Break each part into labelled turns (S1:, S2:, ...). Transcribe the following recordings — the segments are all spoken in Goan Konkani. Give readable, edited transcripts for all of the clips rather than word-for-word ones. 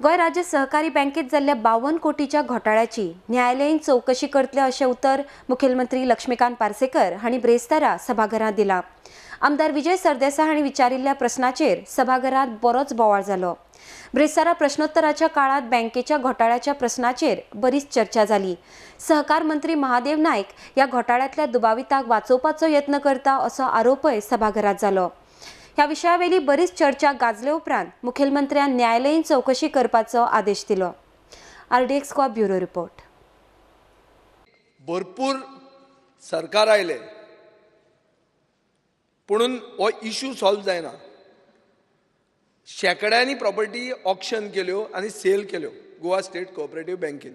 S1: गोंय राज्य सहकारी बँकेत जाल्ल्या 52 कोटीच्या घोटाळ्याची न्यायालयीन चवकशी करतले अशें उतर मुखेलमंत्री लक्ष्मीकांत पार्सेकर हांणी ब्रेस्तारा सभाघरांत दिला. आमदार विजय सरदेसाय हांणी विचारिल्ल्या प्रस्नाचेर सभाघरांत बरोच बोवाळ जालो. ब्रेस्तारा प्रश्नोत्तराच्या काळात बँकेच्या घोटाळ्याच्या प्रस्नाचेर बरीच चर्चा जाली. सहकार मंत्री महादेव नायक ह्या घोटाळ्यांतल्या दुबाविताक वाचोवपाचो यत्न करता असो आरोपय सभाघरांत जालो. ह्या विशयावेली बरीच चर्चा गाजले उपरांत मुखेलमंत्र्यान न्यायालयीन चवकशी करपाचो आदेश दिलो. RDX Goa bureau report.
S2: भरपूर सरकार आयले पुणून हो इशू सॉल्व जायना. शेंकड्यांनी प्रॉपर्टी ऑक्शन केल्यो आनी सेल केल्यो गोवा स्टेट कोऑपरेटिव्ह बँकेन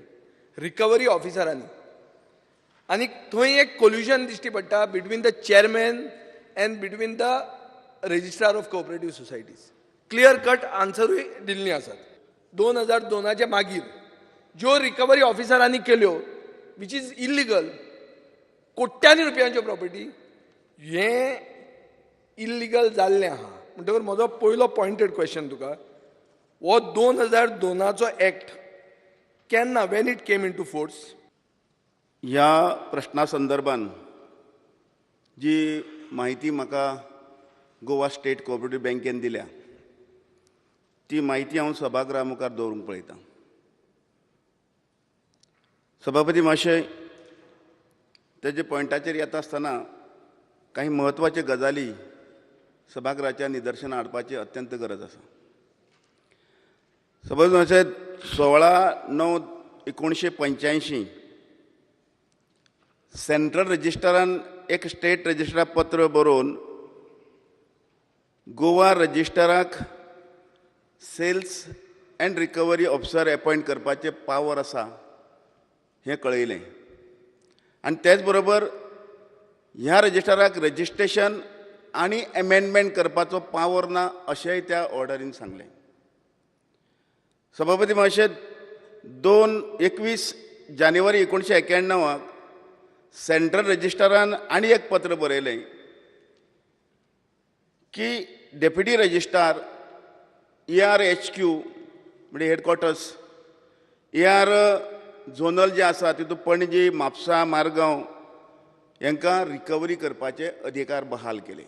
S2: रिकवरी ऑफिसरांनी, आनी थंय एक कोल्युजन दिश्टी पडटा between the chairman and between the registrar of cooperative societies. Clear cut आन्सरूय दिल्ली आसात. 2002 मागीर ज्यो रिकवरी ऑफिसरांनी केल्यो which is illegal, कोट्यांनी रुपयांच्यो प्रॉपर्टी, हें इल्लिगल जाल्लें आहा. म्हणटकर म्हजो पयलो पॉयंटेड क्वेश्चन तुका, हो 2002 एक्ट केन्ना, when it came into force?
S3: ह्या प्रश्ना संदर्भान जी म्हायती म्हाका गोवा स्टेट कोऑपरेटिव्ह बँकेन दिल्या ती म्हायती हांव सभागृहा मुखार दवरूंक पळयतां. सभापती महाशय, तेजे पॉयंटाचेर येता आसतना काही म्हत्वाच्यो गजाली सभागृहाच्या निदर्शना हाडपाची अत्यंत गरज आसा. सभापती महाशय, 16/9/1985 सेंट्रल रजिस्टरान एक स्टेट रजिस्टराक पत्र बरोवन गोवा रजिस्टराक sales and recovery officer appoint करपाचे पावर आसा हें कळयलें, आनी तेच बरोबर ह्या रजिस्टराक रजिस्ट्रेशन आनी एमेंडमेंट करपाचो पावर ना अशेंय त्या ऑर्डरीन सांगलें. सभापती महाशय, 21 जानेवारी 1991 सेंट्रल रजिस्टरान आनी एक पत्र बरयलें की डेप्युटी रजिस्ट्रार ERHQ म्हणजे हेडक्वॉर्टर्स, ER झोनल जे आसा तितूंत पणजी, म्हापसा, मारगांव हांकां रिकवरी करपाचे अधिकार बहाल केले.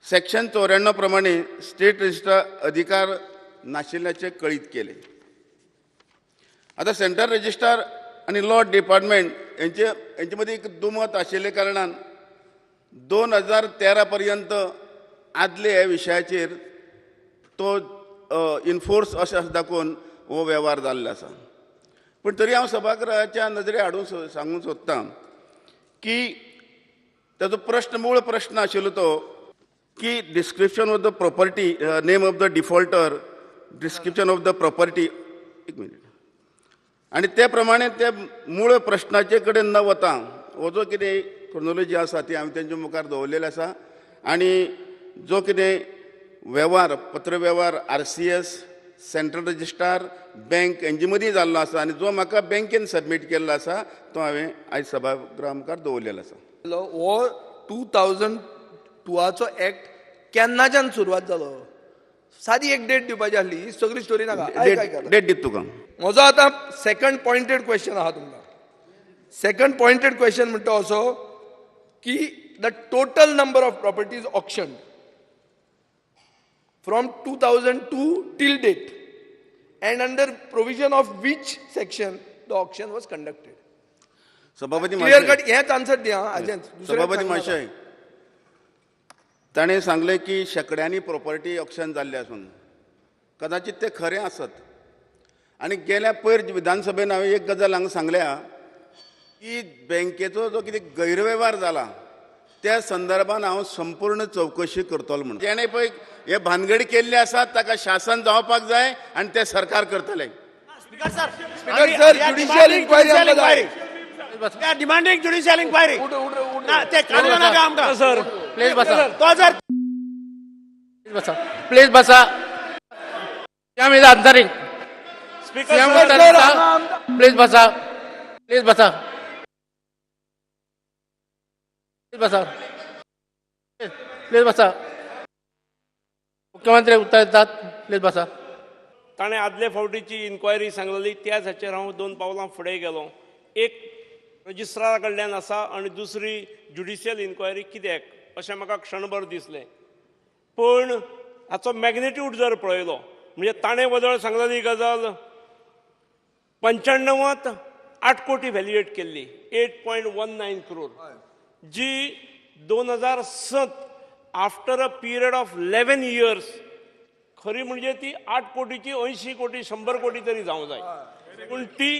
S3: सेक्शन 94 प्रमाणे स्टेट रजिस्ट्रार अधिकार नाशिल्ल्याचें कळीत केलें. आतां सेंट्रल रजिस्ट्रार आनी लॉ डिपार्टमेंट हेंचे मदीं एक दुमत आशिल्ले कारणान 2013 पर्यंत आदले ह्या विशयाचेर तो इनफोर्स अशें दाखोवन हो वेव्हार जाल्लो आसा. पूण तरी हांव सभागृहाच्या नदरे हाडून सांगूंक सोदतां की ताजो प्रश्न, मूळ प्रश्न आशिल्लो तो की description of the property, name of the defaulter, description of the property. एक मिनीट. आनी ते प्रमाणे ते मूळ प्रश्नाचे कडेन न वता हो जो कितें क्रोनोलॉजी आसा ती हांवें तेंच्या मुखार दवरलेली आसा, आनी जो कितें वेव्हार, पत्र वेव्हार RCS, central registrar, bank हेंचे मदीं जाल्लो आसा, आनी जो म्हाका बँकेन सबमीट केल्लो आसा तो हांवें आयज सभागृहा मुखार दवरलेलो आसा.
S2: हो 2002 एक्ट केन्नाच्यान सुरवात जालो? सादी एक डेट दिवपाची आसली, ही सगळी स्टोरी नाका.
S3: डेट दिता तुका.
S2: म्हजो आतां सेकंड पॉयंटेड क्वेश्चन आहा तुमकां. सेकंड पॉयंटेड क्वेश्चन म्हणटा असो की the total number of properties auction from 2002 till date and under provision of which section the auction was conducted.
S3: सभापती
S2: क्लियर कट हेच आन्सर दिया.
S3: सभापती महाशय, ताणें सांगलें की शेंकड्यांनी प्रॉपर्टी ऑक्शन जाल्ले आसून कदाचित ते खरें आसत, आनी गेल्या पयर विधानसभेन हांवें एक गजाल हांगा सांगल्या की बँकेचो जो कितें गैरवेव्हार जाला त्या संदर्भान हांव संपूर्ण चवकशी करतलो म्हणून. जेणे पळय हे भानगडी केल्ले आसात ताका शासन जावपाक जाय आनी ते सरकार करतले.
S2: Speaker sir, judicial inquiry,
S4: demanding judicial inquiry.
S5: Sir please बसा, प्लीज बसा, प्लीज बसा. प्लीज बसा, प्लीज बसा, प्लीज बसा, प्लीज बसा. मुख्यमंत्री उत्तर दितात, प्लीज बसा.
S6: ताणें आदले फावटीची इन्क्वायरी सांगलेली, त्याच हाचेर हांव दोन पावलां फुडें गेलो. एक रजिस्ट्रारा कडल्यान आसा आनी दुसरी ज्युडिशियल इन्क्वायरी कित्याक अशें म्हाका क्षणभर दिसलें. पूण हाचो मॅग्नेट्यूड जर पळयलो म्हणजे ताणें वदळ सांगलेली गजाल 95त 8 कोटी व्हॅल्युएट केल्ली, 8.19 क्रोर, जी 2007 after a period of 11 years खरी म्हणजे ती 8 कोटीची 80 कोटी, 100 कोटी तरी जावं जाय, पूण ती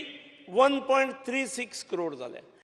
S6: 1.36 क्रोड जाल्या.